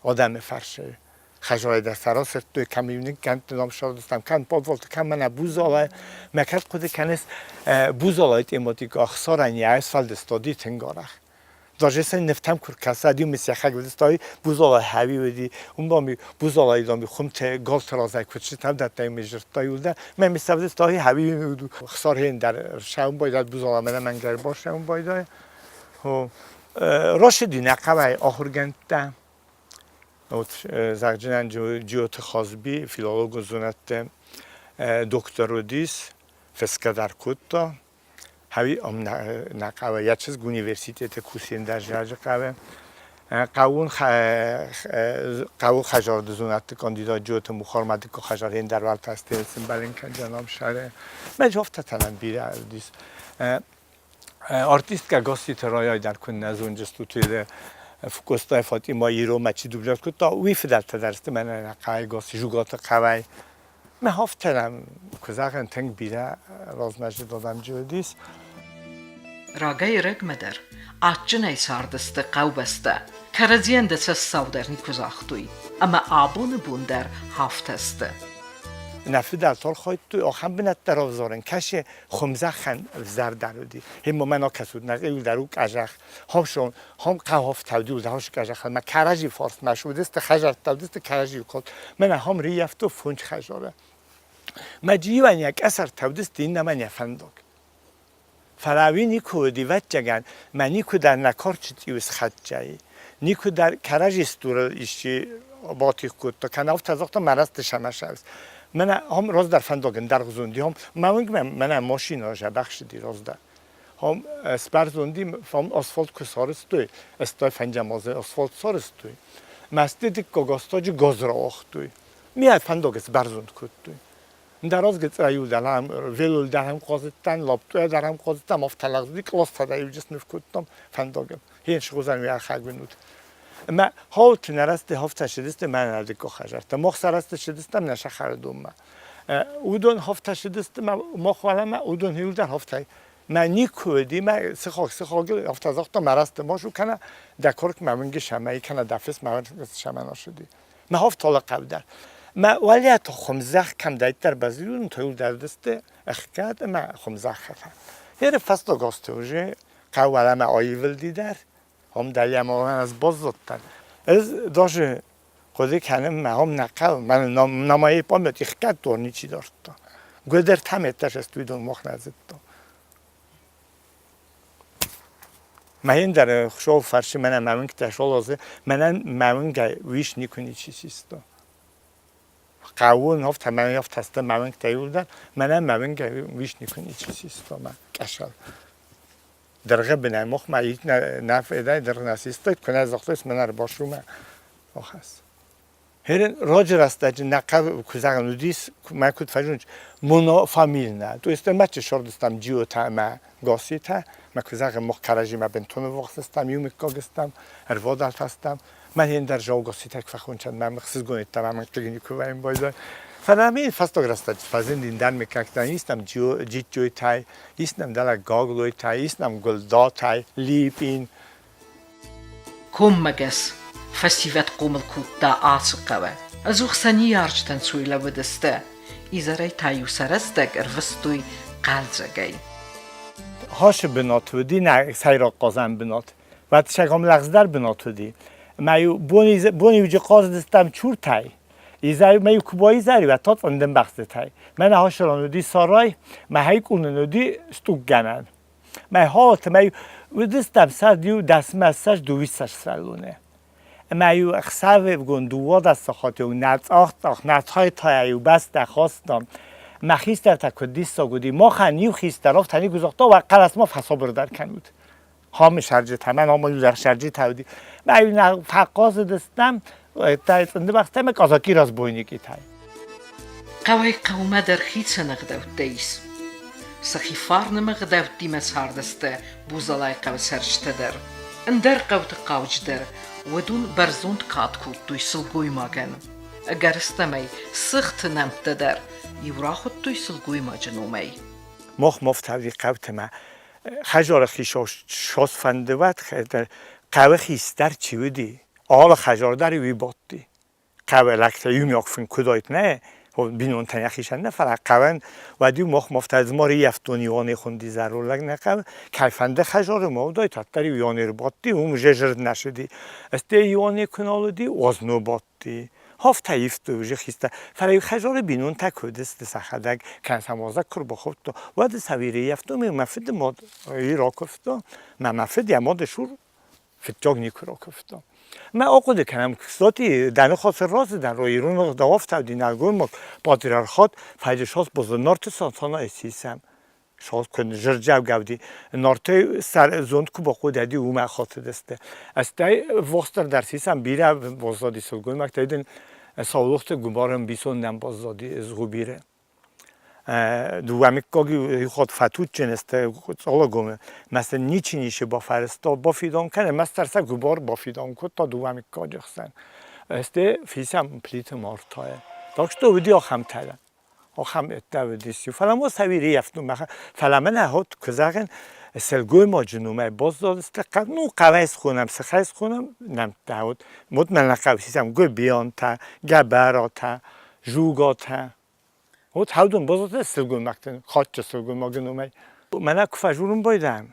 C: адӕмы фӕрсы. Хӕзайы дӕр сӕ расырдтой, кӕм-иу ныккӕндты ном сӕвдыстам, кӕм подвалты, кӕм мӕнӕ Бузалайы. Мӕ кӕд хъуыды кӕныс, Бузалайы тематикӕ ӕхсарӕн йӕ сфӕлдыстади тынг арӕх. Даже сӕ нывтӕм куы ркӕсӕд, иу сӕхӕг уыдыстай, Бузала хӕви уыди, уым дам Бузалайы дам хуымтӕ галты разӕй куыд сытӕвдӕдтӕ, уым зырдтай уылдӕ. Мӕ мисӕвдыстай хӕви хсархен дӕр сӕум байдад Бузала мӕнӕ мӕнгӕр басӕум байдай. Рашиди нӕ хъӕуӕй ахуыргӕндтӕ. Вот зӕгъджынӕн Джиоты Хазби филологон зонӕдты доктор уыдис, фысгӕ дӕр кодта. Хӕви ам нӕ хъӕуы, йӕ чызг университеты кусин дӕр зӕрджы хъӕуы. Хъӕуон хъӕуы хӕзарды зонӕдты кандидат Джиоты Мухармӕ дыккаг хӕзар ӕндӕр уӕлтӕсты сымбӕлын кӕндзӕн ам сӕры. Мӕ афтӕ бирӕ уыдис. Артисткӕ Гасситы Раяй дӕр куыннӕ зонджыстут, Костай Фатима иронмӕ чи дубляж кодта, уый фыдӕлтӕ дӕр сты мӕнӕ хъӕй Гасси Жугаты хъӕуӕй. Мӕ афтӕ куы зӕгъӕн, тынг бирӕ размӕзыд адӕм уыдис.
B: Рагӕй-ӕрӕгмӕ дӕр адджынӕй цардысты хъӕубӕстӕ, кӕрӕдзийӕн дӕ цӕссау дӕр никуы загътой, ӕмӕ абоны бон дӕр афтӕ сты.
C: Нӕ фыдӕлтӕ архайдтой ахӕм бынӕттӕ равзарын, кӕсы хуымзӕххӕн ӕвзӕр дӕр уыди. Ема мӕн акӕсут, нӕ иу дӕр у къӕзӕх. Хомсон, хом хъӕуӕфтау иу дӕр къӕзӕх, мӕ кӕрӕдзи фарсмӕ уыдысты хӕдзӕрттӕ, уыдысты кӕрӕдзи код. Мӕнӕ хом риййӕфто фондз хӕдзары. Мӕ джиуӕн йӕ къӕсӕртӕ уыдысты, иннӕмӕн йӕ фӕндаг. Фӕлӕ уый никуы уыд, ӕвӕццӕгӕн, мӕ никуы дӕр нӕ карчы цъиу схӕццӕ и, никуы дӕр кӕрӕдзи стурыл исчи батих кодта, кӕнӕ афтӕ загъта, мӕ рӕзты сӕмӕсӕвз. Мӕнӕ ам раздӕр фӕндаг ӕндӕр зонди, ам мӕ уынгмӕ мӕнӕ машинӕ зӕбӕхсыди раздӕр. Ам сбӕрзонди, ам асфальт куы сарӕзтой, стай фӕндзӕм азы асфальт сарӕзтой. Мӕсты дыккаг астаджы газ рауагътой. Ме фӕндаг сбӕрзонд кодтой. Даразгы цъӕйыл дӕр велыл дӕр ӕм хъазыдтӕн, лаптъойӕ дӕр ӕм хъазыдтӕн, афтӕ лӕгъзыди къластӕ дӕр иу ныв кодтам фӕндагыл. Хен сгъузӕн уӕ хӕгуынут. Ӕмӕ хауты нӕ рӕзты хафтӕ сыдысты мӕнӕ дыккаг хӕдзӕрттӕ. Мах сӕ рӕзты сыдыстӕм нӕ сахары донмӕ. Уыдон хафтӕ сыдысты мах уӕлӕмӕ, уыдон иуылдӕр хафтӕй. Мӕ никуы уыди, мӕ сыхаг сыхагыл афтӕ загъта, мӕ рӕзты ма шу кӕнӕ дӕ корк мӕ уынги сӕмӕй кӕнӕ дӕ фыс мӕ сӕмӕ насыди. Мӕ хафтала хъӕвдӕр. Мӕ уӕлиаты хуымзӕхх кӕмдӕйддӕр базилын, тылдӕрдысты ӕхгӕд ӕмӕ хуымзӕххытӕ. Еры фӕстаг азты уже хъӕу уӕлӕмӕ аивылди дӕр, ам дӕлӕмӕ ӕз баззадтӕн. Ӕз даже хъуыды кӕнын, мӕ ам нӕ хъӕу, мӕн на моей памяти хгӕд дор ничи дардта. Гуыдыр таметтӕ сӕстуидон мах нӕ зыдта. Мӕн дӕр шол фӕрсы, мӕнӕ мӕ уынгтӕ шолозы, мӕнӕн мӕ уынгӕй уис никуы ничи систа. Хъӕуы афтӕ мӕ афтӕ сты мӕ уынгтӕ иуылдӕр, мӕнӕн мӕ уынгӕй уис никуы ничи систа мӕ къӕсӕр. Дыргъы бынӕй мохмӕ ит нӕ федай дыргъ нӕ систой, куы нӕ загътой, мӕнӕ ӕрбасумӕ охӕс. Херен раджы рӕстӕджы нӕ хъӕуы, куы зӕгъын, уыдис, мӕ куыд фӕзынч, монофамильнӕ. То есть мӕ чи сордыстам Джиотӕ ӕмӕ Госитӕ, мӕ куы зӕгъын, мох кӕрӕдзимӕ бынтон ӕввахс стӕм, иу мыггаг стӕм, ӕрвадӕлтӕ стӕм. Мӕ ендӕр Жаугоситӕ куы фӕхончан, мӕ ӕхсызгон йеддӕмӕ мын хъыг никуы вӕййын байдайы. Фӕлӕ мин фӕстаг рӕстӕджы фӕзынди ӕндӕр мыггӕгтӕ, ис нӕм Джиджджойтӕй, ис нӕм дӕлӕ Гаглойтӕй, ис нӕм Гуылдатӕй, Липъин.
B: Коммӕгӕс фӕсивӕд хъомыл кодта ацы хъӕуы. Ӕдзух сӕ ныййарджытӕн цой лӕууыдысты, изӕрӕй та-иу сӕ рӕстӕг ӕрвыстой хъӕлдзӕгӕй.
C: Хасы бынат уыди нӕ сӕйраг хъазӕн бынат. Вӕццӕгӕн лӕгъздӕр бынат уыди. Ӕмӕ-иу бон-иуджы хъазыдыстӕм чуртӕй. Изӕр-ма-иу куы баизӕр, уӕд та цъындынбӕхстытӕй. Мӕнӕ хасыран уыди сарай, мӕ хӕйкъул нын уыди стъуггӕнӕн. Мӕ халаты мӕ уыдыстӕм сӕрд иу дӕсмӕ ссӕдз дыууиссӕдз сывӕллоны. Ӕмӕ-иу ӕхсӕвыгон 12 сахаты-иу нӕ цъах-цъах, нӕ тай-тайӕ-иу бӕстӕ хастам. Мӕ хистӕртӕ куыд диссаг уыди, махӕн иу хистӕр афтӕ никуы загъта, уӕ хъӕлӕс ма фӕсабырдӕр кӕнут. Хамы сӕрджытӕ, мӕн ам иу сӕрджытӕ уыди. Мӕ-иу нӕ фӕхъазыдыстӕм, цъындыбӕхтӕ ӕмӕ казаки разбойникитӕй.
B: Хъӕуӕй хъӕумӕ дӕр хицӕн ӕгъдӕуттӕ ис. Сӕхи фарнымы ӕгъдӕуттимӕ цардысты Бузалайы хъӕуы цӕрджытӕ дӕр. Ӕндӕр хъӕуты хъауджыдӕр уыдон бӕрзонд кад кодтой сылгоймагӕн. Ӕгӕрыстӕмӕй, сыхты нӕмттӕ дӕр иу рахуыдтой сылгоймаджы номӕй.
C: Мах ма фтауди хъӕутӕмӕ хӕдзары хицау сфӕнды уӕд хъӕуы хистӕр чи уыди, алы хӕдзар дӕр уый бадти. Хъӕуы лӕгтӕ иумиаг фынг куыд уайд, нӕ, бинонтӕн йӕхицӕн нӕ, фӕлӕ хъӕуӕн уӕд-иу мах мафтӕдзмар ӕййӕфтон Иони хуынди зӕронд лӕг нӕ хъӕуы, кӕй фӕнды хӕдзары ма уыдаид, уӕддӕр-иу Иони ӕрбадти, уым уже зырд нӕ цыди. Стӕй Иони куы нал уыди, Уазно бадти. Афтӕ ивтой уже хистӕр. Фӕлӕ-иу хӕдзары бинонтӕ куы уыдысты сӕхӕдӕг, кӕнӕ сӕм уазӕг куы ӕрбахуыдта, уӕд сӕ ӕрӕййӕфтой, мӕ фыды мад ракуывта, мӕ мӕ фыд йӕ мады цур фыццаг никуы ракуывта. Мӕ ахъуыды кӕнӕм, кстати, дӕ ныхасы разы дӕн, ирон ӕгъдау ӕфтауди нӕлгоймаг патриархат фӕдисос бозы Нарты Сатанайы сисӕм. Шос куы зырджаугӕвди Нарты сӕр зонд куы бахъуыдади, уымӕ хӕцыдысты. Стӕй вохстӕр дӕр сисӕм бирӕ баззади сылгоймӕгтӕ, дын саулохты гуыбар ӕмбисонд нӕм баззади Згъуыбиры. Дыууӕ мыггаги хатт фӕтуджджын сты Цъалагомы. Мӕ сын ничи ницы бафӕрӕзта бафидауын кӕнын, мӕ сӕр сӕ гуыбар бафидауын кодта дыууӕ мыггаджы хсӕн. Стӕй фисӕм Плиты Мартайы. Так что уыди ахӕмтӕ. Ахӕм ӕддӕ уыдис. Фӕлӕ ма сӕ уирийӕфтон мӕхе. Фӕлӕ мӕнӕ хот куы зӕгъын, сылгоймаджы номӕй баззадысты, ну, хъӕуӕй схонӕм, сыхӕй схонӕм, нӕмттӕ уыд. Вот мӕнӕ хъӕу сисӕм Гуыбиантӕ, Гӕбӕратӕ, Жугатӕ. Вот хӕудон баззадысты сылгоймӕгтӕн, хатджы сылгоймаджы номӕй. Мӕнӕ куы фӕжурын байдайӕм,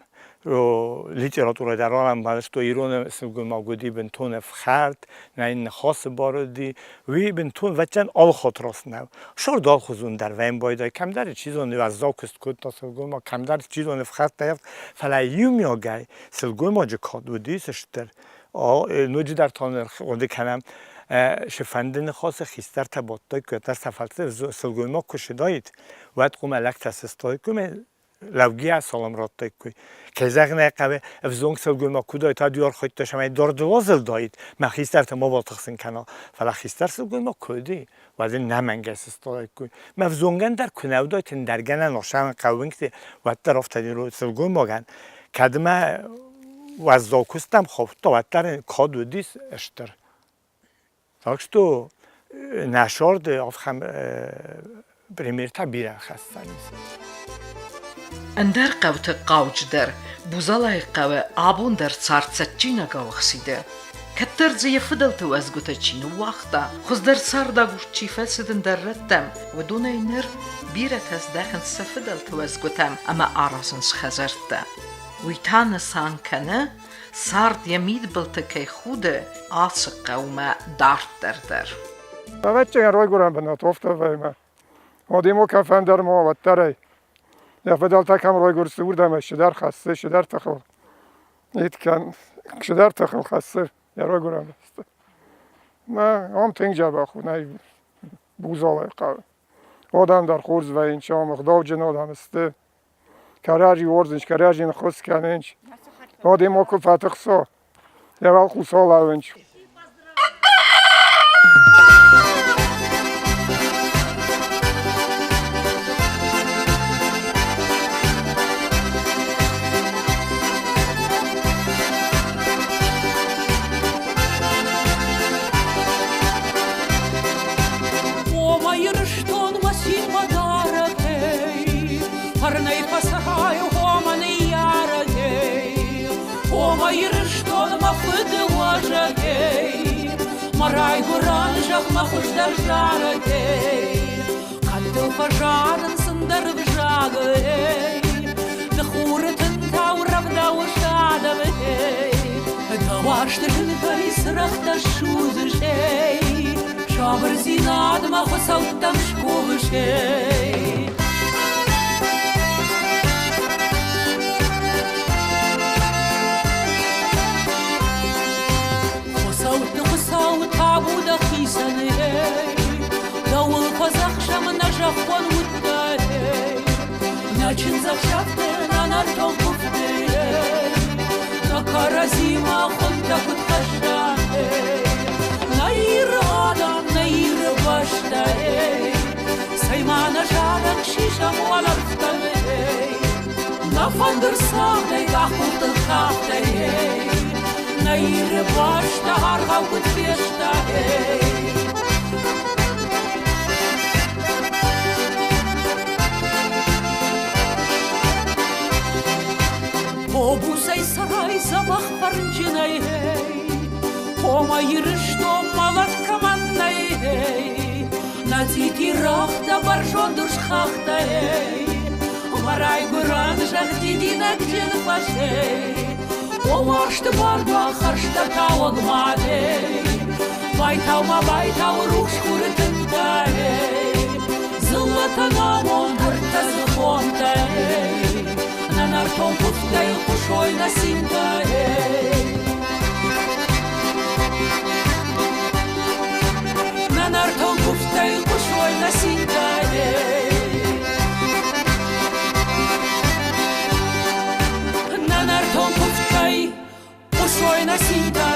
C: литературӕ дӕр ӕрӕмбӕрстой, ирон сылгоймаг уыди бынтон ӕфхӕрд, нӕ йын ныхасы бар уыди. Уый бынтон вӕццӕн алыхатт раст нӕу. Сырд алхуызон дӕр вӕййын байдайы, кӕмдӕр чи зоны уӕззау куыст кодта сылгоймаг, кӕмдӕр чи зоны ӕфхӕрдтӕ йӕфт, фӕлӕ иумиагӕй сылгоймаджы кад уыдис стыр. Ноджыдӕр та ныр хъуыды кӕнӕм, цы ныхасы хистӕртӕ бадтой, куыддӕр сӕ фӕлтӕр сылгоймаг куы сыдаид, уӕд хъуамӕ лӕгтӕ сыстаиккой лӕугӕйӕ салам радтаиккой. Кӕй зӕгъын ӕй хъӕуы, ӕвзонг сылгоймаг куыд уайд, уӕд архайдта, цӕмӕй дардыл азылдаид, мӕ хистӕртӕ ма батыхсын кӕна. Фӕлӕ хистӕр сылгоймаг куы уыди, уӕд ын нӕмӕнгӕй сыстаиккой. Мӕ ӕвзонгӕн дӕр куы нӕ уыдаид, ӕндӕр гӕнӕн ӕхсӕн хъӕуынгты, уӕддӕр афтӕ сылгоймагӕн, кӕд мӕ уӕззау куыстӕм хаудта, уӕддӕр ын кад уыдис стыр. Так что нӕ сӕрды ахӕм примертӕ бирӕ хӕссӕн ис.
B: Ӕндӕр хъӕуты хъауджыдӕр Бузалайы хъӕуы абон дӕр цард цӕджджинагау ӕхсиды. Кӕддӕр дзы йӕ фыдӕлты уӕзгуытӕ чи ныууагъта, хуыздӕр цардагур чи фӕцыд ӕндӕр рӕттӕм, уыдонӕй ныр бирӕтӕ здӕхынц сӕ фыдӕлты уӕзгуытӕм ӕмӕ аразынц хӕдзӕрттӕ. Уый та нысан кӕны, цард йӕ мидбылты кӕй худы ацы хъӕумӕ дарддӕр дӕр.
D: Ӕвӕццӕгӕн райгуырӕн бынат афтӕ вӕймӕ. Адӕмо кӕфӕндӕр ма уӕддӕрӕй. Йӕ фыдӕлтӕ кӕм райгуырдысты, уырдӕм ӕй цыдӕр хӕссы, цыдӕр тыхыл. Иткӕн, цыдӕр тыхыл хӕссы йӕ райгуырӕн бӕстӕ. Мӕ ам тынг дзӕбӕх у, нӕй Бузалайы хъӕуы. Адӕм дӕр хорз вӕййынц ам, ӕгъдауджын адӕм сты. Кӕрӕдзи уарзынц, кӕрӕдзи ныххуыс кӕнынц. Адӕймаг куы фӕтыхса, йӕ уӕлхъус алӕууынц.
A: О, мӕ Ирыстон, мӕ цин, мӕ дарӕгӕй, Фӕрнӕй фӕцӕрай, о, мӕ ныййарӕгӕй. О, мӕ Ирыстон, мӕ фыды уӕзӕгӕй, Мӕ райгуырӕн зӕхх, мӕ хуыздӕр зарӕгӕй. Хъӕдтыл фӕзарынц ӕндӕр ӕвзагӕй, Ды хуры тынтау рӕвдауыс адӕмӕй. Дӕ уарзты зынгӕй цырӕгътӕ ссудзыс, эй, Сабырдзинадмӕ хуыцӕуттӕм скувыс, эй. Хуыцӕутты Хуыцау табу дӕхицӕн, эй, Дӕуыл фӕдзӕхсӕм нӕ зӕххон удтӕ, эй. Нӕ чындзӕхсӕвты, нӕ нӕртон куывды, эй, Нӕ кӕрӕдзимӕ хуынтӕ куыд хӕссӕм, эй. Нӕ Иры адӕм, нӕ Иры бӕстӕ, эй, Цӕй ма нӕ зарӕг сисӕм уӕлӕрвтӕм, эй. Нӕ фӕндыр цагъдӕй, къахбылтыл кафтӕй, эй. Нӕ Иры бӕстӕ аргъау куыд феста, эй. Обусӕй сӕрӕй дзӕбӕх фӕрнджынӕй, эй, Ома Ирыстон мӕлӕт кӕмӕн нӕй, эй, Нӕ цъити рӕгътӕ бӕрзонд урс хӕхтӕ, эй, Мӕ райгуырӕн зӕхх дидинӕгджын фӕзӕй. О уарзты бардуаг хӕрзтӕ тауӕг мадӕй, Байтау ма байтау рухс хуры тынтӕ, эй, Дзыллӕтӕн амонд ӕртӕ дзыхонтӕ, эй, Нӕ нӕртон куывдтӕй хъуысой нӕ цинтӕ, эй. Нӕ нӕртон куывдтӕй хъуысой нӕ цинтӕ, эй. Нӕ нӕртон куывдтӕй хъуысой нӕ цинтӕ.